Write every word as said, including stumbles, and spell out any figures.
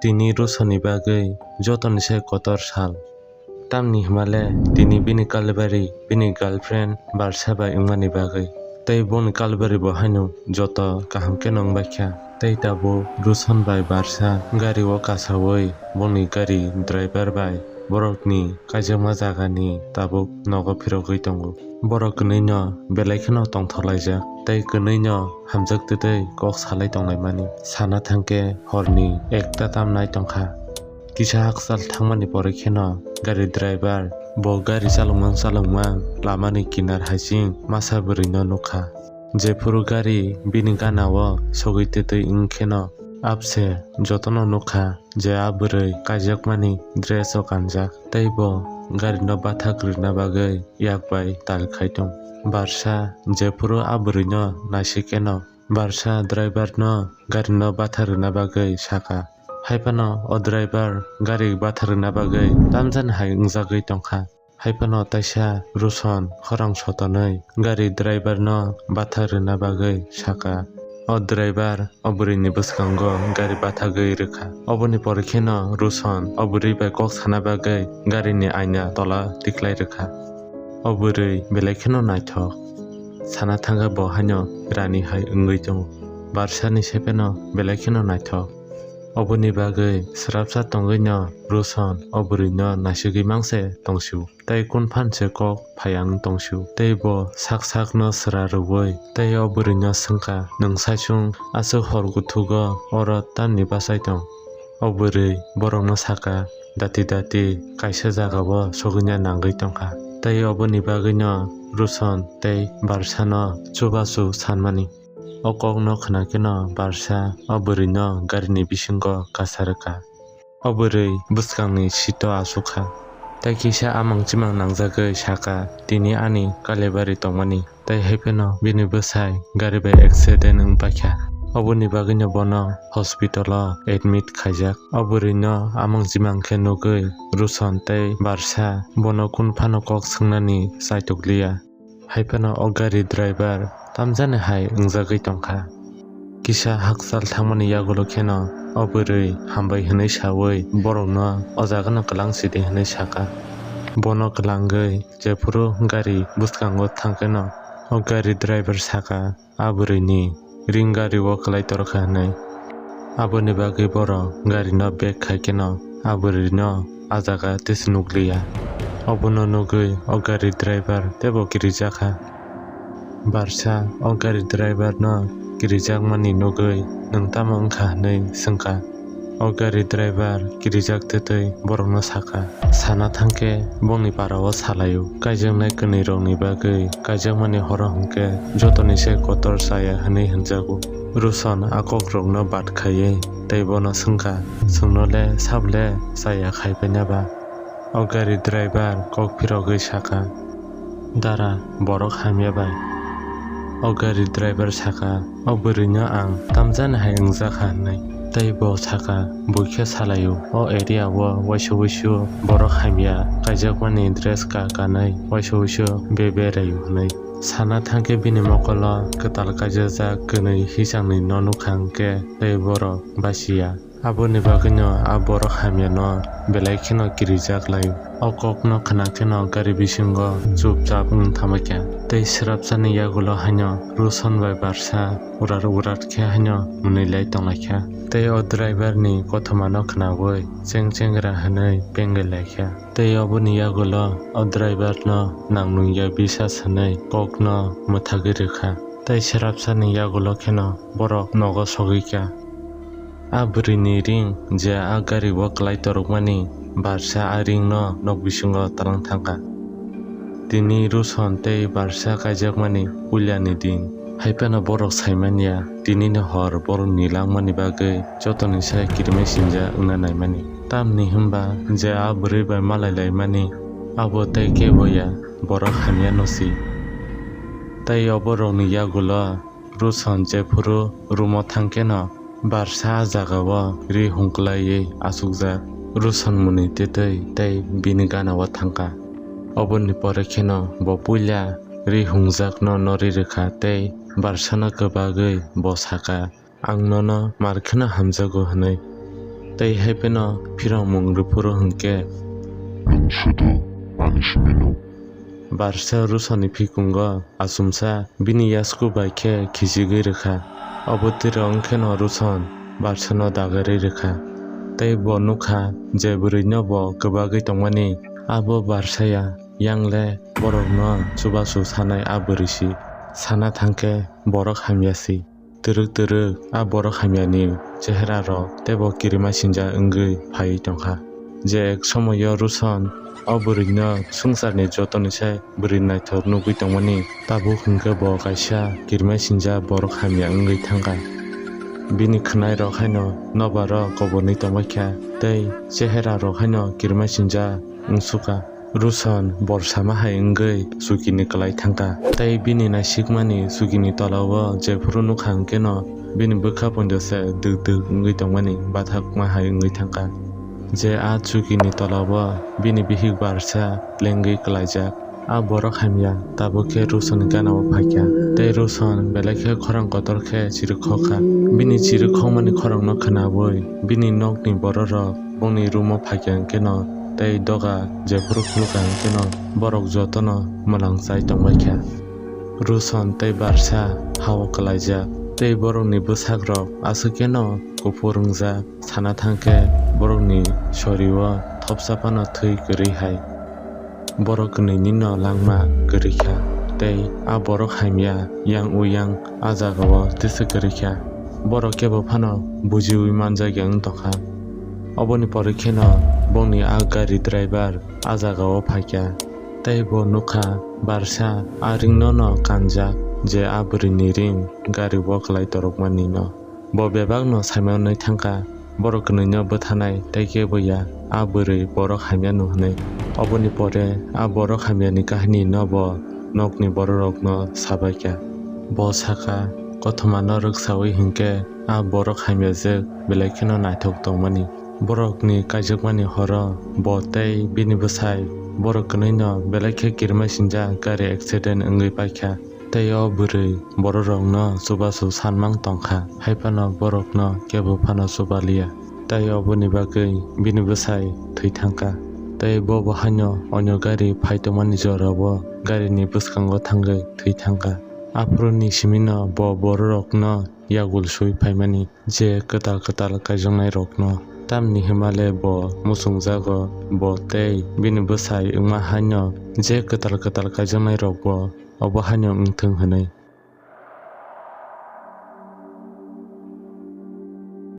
Tini Rusoni bagwi jotoni se kotor sal. Tamni hwnmale tini bini kalibari bini girlfriend Barsa bai wngmani bagwi. Tei bongni kalibari bo haino joto kaham khe nw wngbaikha. Tei tabuk Ruson bai Barsa gari o kasaui bongni gari driver bai borokni kaijakma jagani tabuk nogo phirogwi tongo. Borok kwnwi no belai kheno tongthok laijak tei kwnwi no hamjak twtwi kok salai tonglaimani. Sana thangkhe horni ekta tamnai tongkha. Kisa hakchal thangmani pore kheno gari driver bo gari chalokmang chalokmang lamani kinar haising masa bwrwino nukha. Jephuru gari bini ganao sogwi twtwi wngkheno abse jotono nukha je a bwrwi kaijakmani dress o kanjak tei bo garino bathak rwna bagwi yak bai tal khai tong. Barsa jephuru a bwrwino naisikheno Barsa driver no garino bathak rwna bagwi sakha. Haiphano o driver gari bathak rwna bagwi tamjani hai wngjagwi tongkha. Haiphano taisa Ruson khorang sotonwi gari driver no bathak rwna bagwi sakha. O driver o bwrwini bwskango gari bathagwi rwkha. Oboni pore kheno Ruson o bwrwi bai kok sana bagwi garini aina tola tiklai rwkha. O bwrwi belai kheno naithok. Sana thangkha bo haino rani hai wngwi tongo. Barsani sepheno belai kheno naithok. Oboni bagwi swrapsa tongwino Ruson o bwrwino naisigwi mangse tongsio. Tei kunphan se kok phai ang tongsio. Tei bo sak sakno swra rwui tei o bwrwino swngkha, "Nwng saichung aswk hor guthugo oro tamni bachai tong?" O bwrwi borokno sakha, "Dati dati kaisa jagao sogwina nangwi tongkha." Tei oboni bagwino Ruson tei Barsano chubachu sanmani. O kokno khwnakheno Barsa o bwrwino garini bisingo kasa rwkha. O bwrwi bwskangni sito achukha. Tei kisa amang chimang nangjagwi sakha, "Tini ani kalibari tongmani." Tei haiphano bini bwsai gari bai accident wng paikha. Oboni bagwino bono hospital o admit khaijak. O bwrwino amang chimang khe nugwi Ruson tei Barsa bono kunphano kok swngnani chaitok liya. Haiphano o gari driver tamjani hai wngjagwi tongkha. Kisa hakchal thangmani yagulo kheno o bwrwi hambai hwnwi saui borokno o jagano kwlang sidi hwnwi sakha. Bono kwlangwi jephuru gari bwskango thangkheno o gari driver sakha, a bwrwini ring gari o kwlai torkha hwnwi. Aboni bagwi borok gari no bag khai kheno a bwrwi no a jaga tei se nukliya. Obono nugwi o gari driver teibo kirijakha. Barsa o gari driver no kirijakmani nugwi, "Nwng tamo wngkha?" hwnwi swngkha. O gari driver kirijak twtwi borokno sakha, "Sana thangkhe bongni parao salaio. Kaijaknai kwnwi rokni bagwi kaijakmani horo hwnkhe jotoni se kotor chaya," hwnwi hwnjago. Ruson a kokrokno bat khaiwi tei bono swngkha, "Chwngno le sabo le chaya khai paina ba?" O gari driver kok phirogwi sakha, "Dara, borok hamya bai." O gari driver sakha, "O bwrwino ang tamjani hai wngjakha," hwnwi. Tei bo sakha, "Buikhe salaio, o area o waisa wuisu borok hamya kaijakmani dress ka kanwi waisa wuisu beberaio," hwnwi. Sana thangkhe bini mokolo kwtal kaijajak kwnwi hisangni no nukha hwnkhe tei borok basiya. Aboni bagwino a borok hamyano belai kheno kirijak lai. O kokno khwna kheno gari bisingo chupchap wng thamakya. Tei swrapsani yagulo haino Ruson bai Barsa urar urar khe haino mwnwi lai tonglaikha. Tei o driver ni kothomano khnaui cheng chengra hwnwi penglai laikha. Tei oboni yagulo o driver no nang nungya bisas hwnwi kokno mwthagwi rwkha. Tei swrapsani yagulo kheno borok nogo sogwi kha. A bwrwini ring je a gari o kwlai torokmani Barsa a ring no nok bisingo talang thangkha. Tini Ruson tei Barsa kaijakmani puilani din. Haiphano borok saimanya, tinini hor borokni langmani bagwi jotoni sai kirimai sinjak wngna naimani. Tamni hwnba je a bwrwi bai malai laimani, abo tei kebo ya, borok hamya no si. Tei o borokni yagulo Ruson jephuru room-o thangkheno, Barsa a jagao ri hungklaiwi achukjak. Ruson mwnwi tetwi tei bini ganao thangkha. Oboni pore kheno bo puila ri hungjakno nori rwkha tei Barsano kwbagwi bo sakha, "Ang nono mar kheno hamjago," hwnwi. tei hai pheno phirongmung rwphuru hwnkhe, "Nwng sudu ani simi nuk." Barsa Rusoni phikungo achumsa bini yasku bai khe khichigwi rwkha. Obo tiro wngkheno Ruson Barsano dagarwi rwkha. Tei bo nukha je bwrwino bo kwbagwi tongmani. Abo Barsaya yangle borokno chubachu sanai a bwrwisi. Sana thangkhe borok hamyasi. Twrwk twrwk a borok hamyani cheherarok teibo kirima sinjak wngwi phaiwi tongkha. Je ek somoio Ruson o bwrwino swngcharni jotonisai bwrwi naithok nugwi tongmani, tabuk hwnkhe bo kaisa kirima sinjak borok hamya wngwi thangkha. Bini khwnairok haino nobarok kobornwi tongbaikha tei cheherarok haino kirima sinjak wngsukha. Ruson borsama hai wngwi chukini kwlai thangkha. Tei bini naisikmani chukini tolao jephuru nukha hwnkeno bini bwkha poito se dwk dwk wngwi tongmani bathakma hai wngwi thangkha. Je a chukini tolao bini bihik barsa lengwi kwlaijak. A borok hamya tabuk khe Rusoni ganao phaikha. Tei Ruson belai khe khorang kotor khe chirikhokha. Bini chirikhokmani khorangno khwnawi bini nokni bororok bongni room-o phaikha hwnkhe no tei doga jephuru khulukha hwnkhe no borok jotono mwlang chai tongbaikha. Ruson tei Barsa ha-o kwlaijak tei borokni bwsakrok aswk kheno kuphur wngjak. Sana thangkhe borokni sorio thopsa phano thwi kwrwi hai. Borok kwnwini no langma kwrwi kha tei a borok hamya yang uyang a jagao tisa kwrwi kha. Borok kebo phano bujiwi manjakya wng tongkha. Oboni pore kheno bongni a gari driver a jagao phaikha tei bo nukha Barsa a ringno no kanjak je a bwrwini ring gari o kwlai torokmani no. Bo bebakno saimanwi thangkha, borok kwnwino bwthanai tei kebo ya a bwrwi borok hamyano hwnwi. Oboni pore a borok hamyani kahinino bo nokni bororokno sabaikha. Bo sakha, kothomano rwksawi hinkhe a borok hamyajwk belai kheno naithok tongmani. Borokni kaijakmani horo bo tei bini bwsai borok kwnwino belai khe kirima sinjak gari accident wngwi paikha. Tei o bwrwi bororokno chubachu sanmang tongkha, hai phano borokno kebo phano chubaliya. Tei oboni bagwi bini bwsai thwi thangkha. Tei bo bo haino onyo gari phai tongmani jorao garini bwskango thangwi thwi thangkha. Aphuruni simino bo bororokno yagul swi phaimani je kwtal kwtal kaijaknairokno. Tamni hwnmale bo muchungjago, bo tei bini bwsai wngma haino je kwtal kwtal kaijaknairokbo obo haino wngthung hwnwi.